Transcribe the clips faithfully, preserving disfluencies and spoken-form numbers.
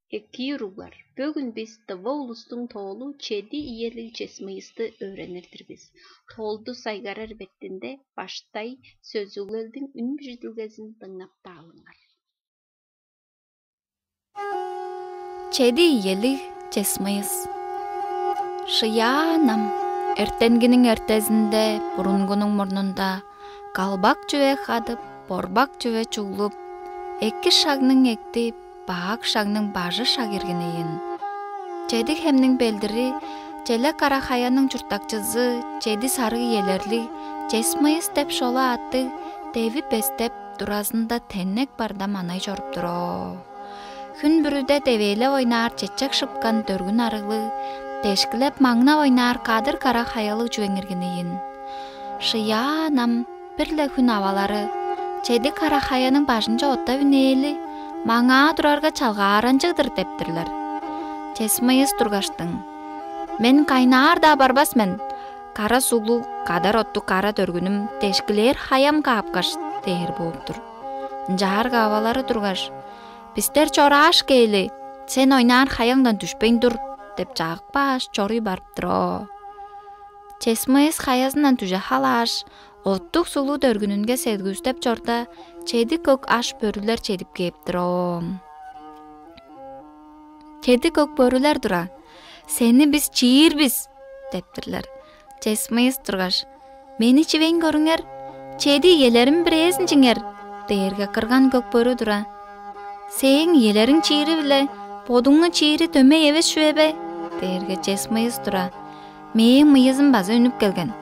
Экии уруглар, бөгүн бис тыва улустуң тоолу чеди иелиг чесмыйысты өөренир-дир бис. Тоолду сайгарар бетинде баштай сөзүглелдиң үн бижидилгезин дыңнаптаалыңар. Чеди иелиг чесмыйыс. Шыяан ам, эртенгиниң эртезинде, бурунгунуң мурнунда, калбак чүве хадып, борбак чүве чуглуп, эки шагның экти, бак шагның бажы шаг иргин ийин. Чеди хемниң белдири, челек кара хаяның чурттакчызы, чеди сарыг иелерлиг, чесмыйыс деп шола аттыг, девип эстеп, туразында теннек бардам анай чоруп тур оо. Хүн бүрүде девээлеп ойнаар чечек шыпкан дөргүн арыглыг, дешкилеп маңнап ойнаар кадыр кара хаялыг чүвең иргин ийин. Шыяан ам, бир-ле хүн авалары: «Чеди кара хаяның бажынче оттап үнээли, маңаа турарга чалгааранчыг-дыр» — дептирлер. Чесмыйыс тургаштың: «Мен кайнаар-даа барбас мен, кара суглуг, кадар оттуг кара дөргүнүм дешкилээр хаям каапкаш» — дээр бооп-тур. Ынчаарга авалары тургаш: «Бистер чорааш кээли, сен ойнаар хаяңдан дүшпейн тур» — деп чагып кааш, чоруй барып-тыр оо. Чесмыйыс хаязындан дүже халааш, оттуг суглуг дөргүнүнге седигүстеп чорда, чеди көк аш бөрүлер чедип кээп-тир оо. Чеди көк бөрүлер тура: «Сени бис чиир бис» — дептирлер. Чесмыйыс тургаш: «Мени чивейн көрүңер, чеди иелерим бирээзин чиңер» — дээрге, кырган көк бөрү тура: «Сээң иелериң чиири-биле бодуңну чиири дөмей эвес чүве бе?» — дээрге, чесмыйыс тура: «Мээң мыйызым база үнүп келген.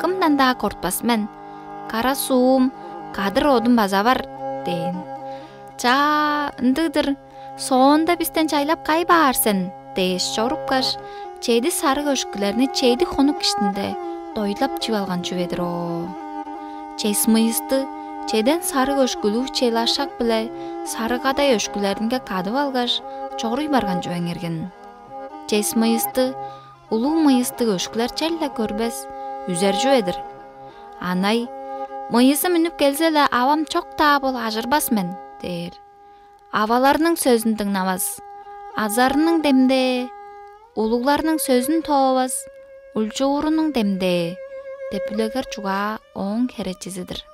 Кымдан-даа кортпас мен. Кара суум, кадыр одум база бар» — дээн. «Чаа, ындыг-дыр, соонда бистен чайлап кай баар сен» — дээш чорупкаш, чеди сарыг өшкүлерни чеди хонук иштинде дойлап чип алган чүве-дир оо. Чесмыйысты чеден сарыг өшкүлүг челашак-биле сарыгадай өшкүлеринге кадып алгаш, чоруй барган чүвең иргин. Чесмыйысты улуг мыйыстыг өшкүлер черле көрбес, үзер чүве-дир. Анай: «Мыйызым үнүп келзе-ле, авам чок-даа бол, ажырбас мен» — дээр. Аваларның сөзүн дыңнавас, азарының демдээ, улугларның сөзүн тоовас, улчуурунуң демдээ деп үлегер чугаа ооң херечизи-дир.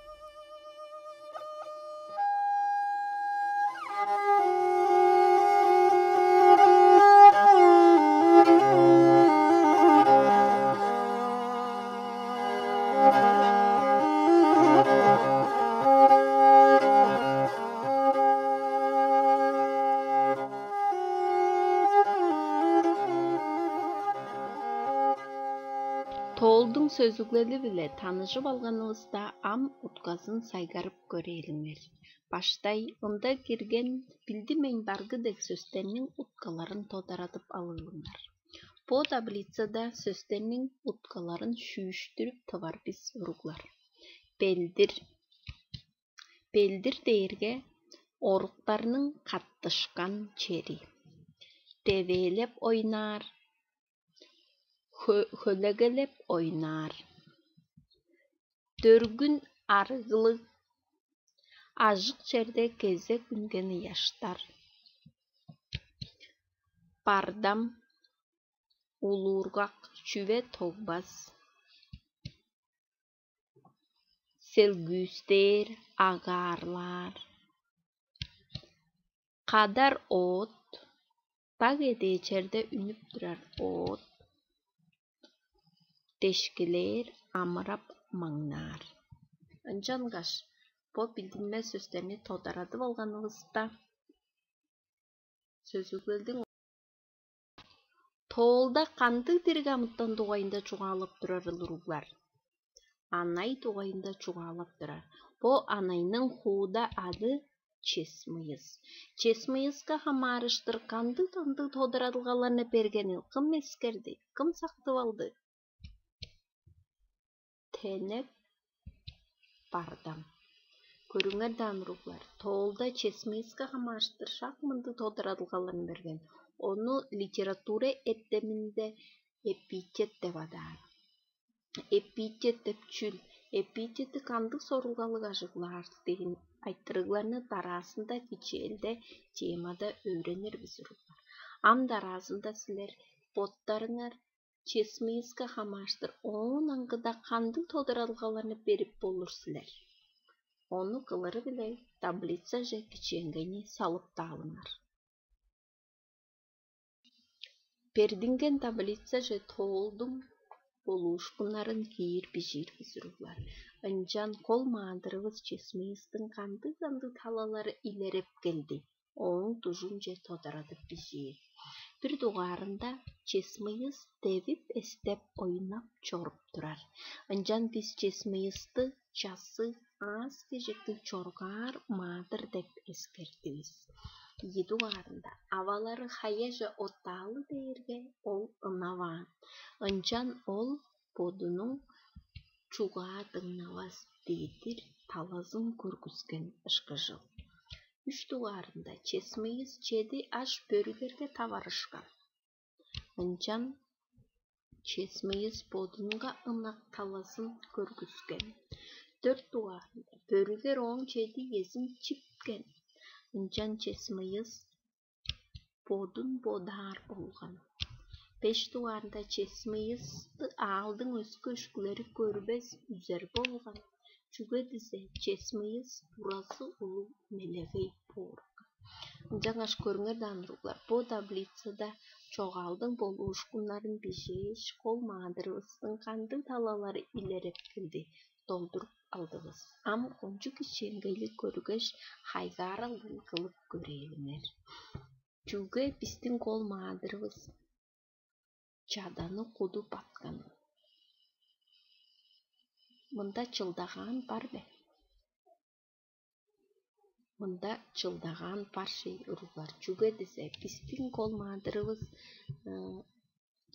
Тоолдуң сөзүглели-биле таныжып алганывыста, ам утказын сайгарып көрээлиңер. Баштай ында кирген билдимейн баргы дег сөстерниң уткаларын тодарадып алыылыңар. Бо таблицада сөстерниң уткаларын шүүштүрүп тывар бис, уруглар. Белдир. Белдир дээрге оруктарның каттышкан чери. Девээлеп ойнаар, хө-, хөлегелеп ойнаар. Дөргүн арыглыг, ажык черде кезек үнген ыяштар. Бардам, улуургак, чүве тогбас. Селгүүстээр, агаарлаар. Кадар оът, даг эдээ черде үнүп турар оът. Дешкилээр, амырап маңнаар. Ынчангаш бо билдинмес сөстерни тодарадып алганывыста, сөзүглелдиң тоолда кандыг дириг амытан дугайында чугаалап турарыл, уруглар? Анай дугайында чугаалап турар. Бо анайның хууда ады Чес-Мыйыс. Чес-Мыйыска хамаарыштыр кандыг-кандыг тодарадылгаларны бергенил? Кым эскерди? Кым сактып алды? Тенек бардам. Көрүңер даан, уруглар, тоолда Чес-Мыйыска хамаарыштыр шак мындыг тодарадылгаларын берген. Ону литература эртеминде эпитет деп адаар. Эпитет деп чүл? Эпитети кандыг сорулгалыг ажыглаар дээн айтырыгларны дараазында кичээлде темада өөренир бис, уруглар. Ам дараазында силер боттарыңар чесмыйыска хамаарыштыр оон аңгыда кандыг тодаралгаларны берип болур силер? Ону кылыры-биле таблицаже кичээнгейни салыптаалыңар. Бердинген таблицаже тоолдуң болуушкуннарын киир бижиир бис, уруглар. Ынчан кол маадырывыс чесмыйыстың кандыг-кандыг талалары илереп келди, ооң дужунче тодарадып бижиир. Бир дугаарында чесмыйыс девип-эстеп ойнап чоруп турар. Ынчан бис чесмыйысты часы аас-кежиктиг чоргаар маадыр деп эскердивис. Ийи дугаарында авалары хаяже оттаалы дээрге ол ынаваан. Ынчан ол бодунуң чугаа дыңнавас дедир талазын көргүскен ышкыжыл. Үш дугаарында чесмыйыс чеди аш бөрүгерге таварышкан. Ынчан чесмыйыс бодунга ынак талазын көргүскен. Дөрт дугаарында бөрүгер ооң чеди иезин чипкен. Ынчан чесмыйыс бодун бодаар болган. Беш дугаарында чесмыйысты аалдың өске өшкүлери көрбес үзер болган. Чүге дизе чесмыйыс буразы улуг мелегей боор. Ынчангаш көрүңер даан, уруглар, бо таблицада чогаалдың болуушкуннарын бижээш, кол маадырывыстың кандыг талалары илереп келди, долдуруп алдывыс. Ам кончуг кичээнгейлиг көргеш, хайгааралдан кылып көрээлиңер. Чүге бистиң кол маадырывыс чаданы куду баткан? Мында чылдагаан бар бе? Мында чылдагаан бар шей, уруглар. Чүге дизе бистиң кол маадырывыс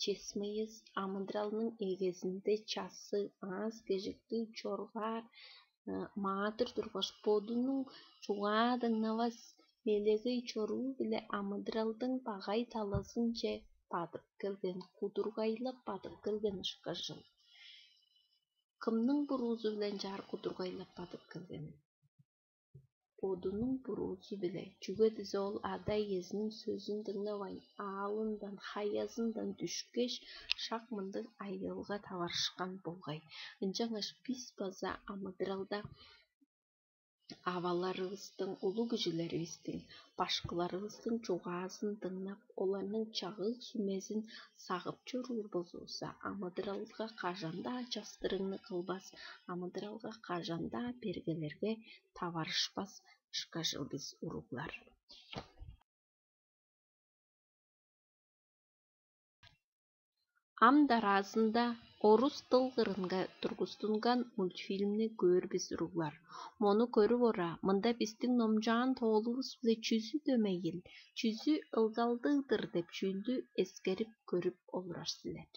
чесмыйыс амыдыралның эгезинде часы аас-кежиктиг чоргаар маадыр тургаш, бодунуң чугаа дыңнавас мелегей чоруу-биле амыдыралдың багай талазынче бадып келген, кудургайлап бадып келген ышкажыл. Кымның буруузу-биле ынчаар кудургайлап бадып келген? Бодунуң буруузу-биле, чүге дизе ол ада-иезиниң сөзүн дыңнавайн, аалындан, хаязындан дүшкеш, шак мындыг айыылга таварышкан болгай. Ынчангаш бис база амыдыралда аваларывыстың, улуг кижилеривистиң, башкыларывыстың чугаазын дыңнап, оларның чагыг-сүмезин сагып чоруур болзувусса, амыдыралга кажан-даа частырыгны кылбас, амыдыралга кажан-даа бергелерге таварышпас ышкажыл бис, уруглар. Ам дараазында орус дыл кырынга тургустунган мультфильмни көөр бис, уруглар. Мону көрүп ора, мында бистиң номчаан тоолувус-биле чүзү дөмейил, чүзү ылгалдыг-дыр деп чүүлдү эскерип көрүп олурар силер.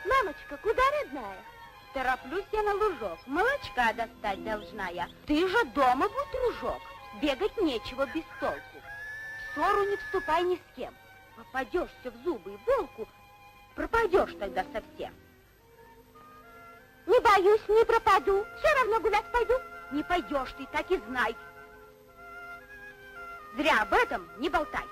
Мамочка, куда, родная? Тороплюсь я на лужок, молочка достать должна я. Ты же дома будь, дружок, бегать нечего без толку. В ссору не вступай ни с кем, попадешься в зубы волку, пропадешь тогда совсем. Не боюсь, не пропаду, все равно гулять пойду. Не пойдешь ты, так и знай. Зря об этом не болтай.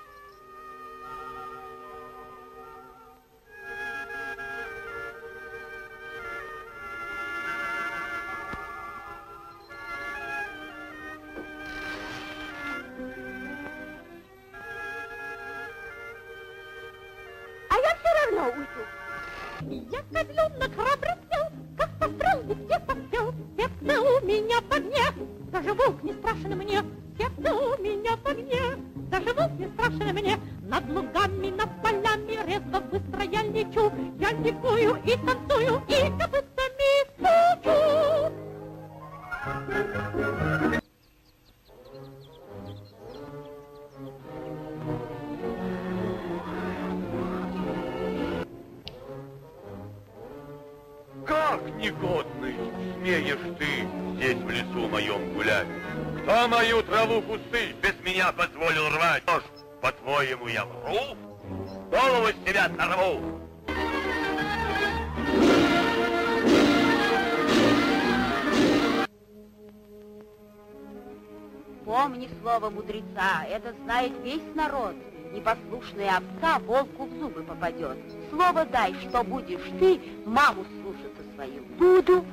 А я все равно уйду. Я козленок храбрый сел, как пострел, везде посел. Сердце у меня в огне, даже волк не страшен мне. Сердце у меня в огне, даже волк не страшен мне. Над лугами, над полями резво, быстро я лечу. Я ликую и танцую, и копытцами стучу. Как Ах, негодный, смеешь ты здесь в лесу моем гулять? Кто мою траву, кусты без меня позволил рвать? Что ж, по-твоему, я вру? Голову с тебя сорву! Помни слово мудреца, это знает весь народ. Непослушная овца волку в зубы попадет. Слово дай, что будешь ты маму слушаться свою. Буду.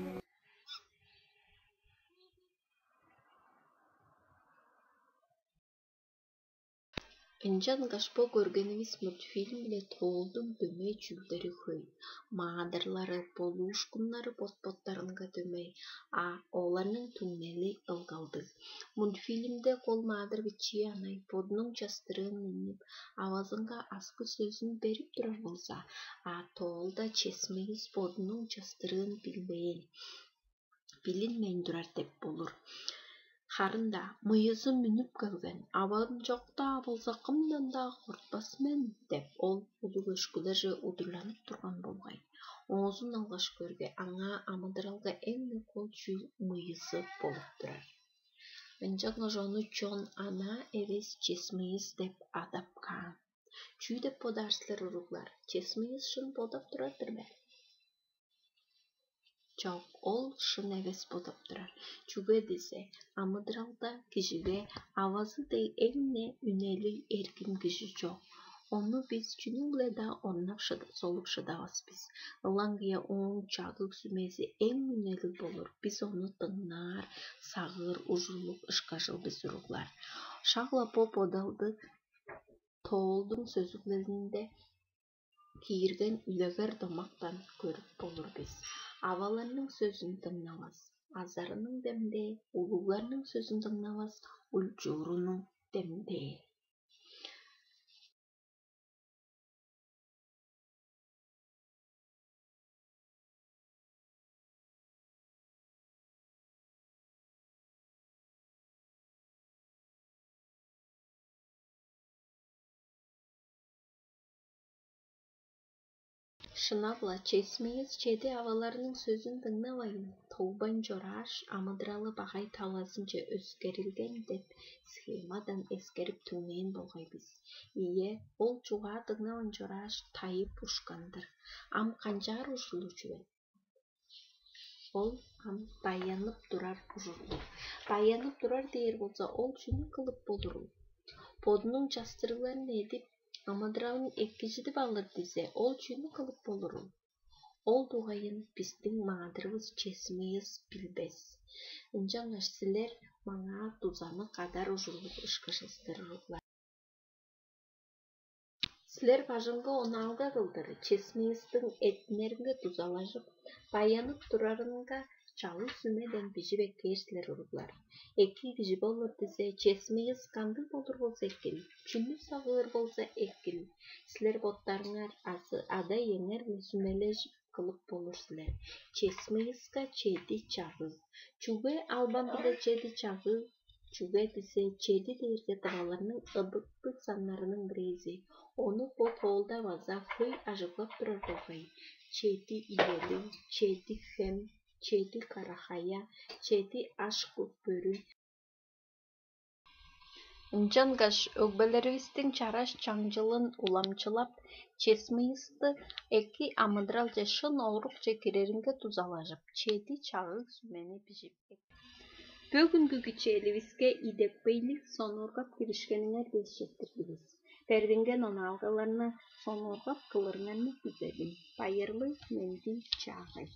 Ынчангаш бо көргенивис мультфильм биле тоолдуң дөмей чүүлдери хөй. Маадырлары, болуушкуннары бот-боттарынга дөмей, а оларның түңнели ылгалдыг. Мультфильмде кол маадыр бичии анай бодунуң частырыын миннип, авазынга аскы сөзүн берип турар болза, а тоолда чесмейис бодунуң частырыын билбээн, билинмейн турар деп болур. Харын-даа мыйызы мүнүп келген, авам чок-даа болза, кымдан-даа кортпас мен деп, ол улуг өшкүлерже удурланып турган болгай. Оозун алгаш көөрге, аңаа амыдыралга эң-не кол чүүл мыйызы болуп турар. Ынчангаш ону чон анаа эвес чес мыйыс деп адап каан. Чүү деп бодаар силер, уруглар? Чес мыйыс шын бодап турар-дыр бе? Чок, ол шын эвес бодап турар. Чүге дизе, амыдыралда кижиге авазы дег эң-не үнелиг эргим кижи чок. Ону бис чүнүң-биле-даа орнап шыда-, солуп шыдавас бис. Ылаңгыя ооң чагыг-сүмези эң үнелиг болур. Бис ону дыңнаар, сагыыр ужурлуг ышкажыл бис, уруглар. Шак-ла бо бодалды тоолдуң сөзүглелинде киирген үлегер домактан көрүп болур бис. Аваларның сөзүн дыңнавас, азарының демдээ, улугларның сөзүн дыңнавас, улчуурунуң демдээ. Шынап-ла, чес мыйыс чеди аваларының сөзүн дыңнавайн, товбайн чорааш, амыдыралы багай талазынче өскерилген деп схемадан эскерип түңнээн болгай бис. Ийе, ол чугаа дыңнавайн чорааш, тайып ушкан-дыр. Ам канчаар ужурлуг чүвел? Ол ам даянып турар ужурлуг. Даянып турар дээр болза, ол чүнү кылып болурул? Бодунуң частырыгларын эдип, амыдыралын экижидип алыр дизе, ол чүнү кылып болурул? Ол дугайын бистиң маадырывыс чес мыйыс билбес. Ынчангаш силер маңаа дузаны кадар ужурлуг ышкаш эстер уруглар. Силер бажыңга онаалга кылдыр, чес мыйыстың эттинеринге дузалажып, даянып турарынга чалыг сүмеден бижип эккээр силер, уруглар. Эки кижи болур дизе, чес мыйыс кандыг болур болза экил, чүнү сагыыр болза экил, силер боттарыңар азы ада-иеңер-биле сүмележип кылып болур силер. Чес мыйыска чеди чагыг. Чүге албан-биле чеди чагыг? Чүге дизе, чеди дээрге тываларның ыдыктыг саннарының бирээзи. Ону бо тоолда база хөй ажыглап турар болгай. Чеди илелиг, чеди хем, чеди карахая, чеди аш-көк бөрү. Ынчангаш өгбелеривистиң чараш чаңчылын уламчылап, чес мыйысты эки амыдыралче, шын орукче киреринге дузалажып, чеди чагыг сүмени бижип. Бөгүнгү кичээливиске идепкейлиг сонуургап киришкениңер дээш четтирдивис. Бердинген онаалгаларны сонуургап кылырыңарны күзедим. Байырлыг, менди-чаагай.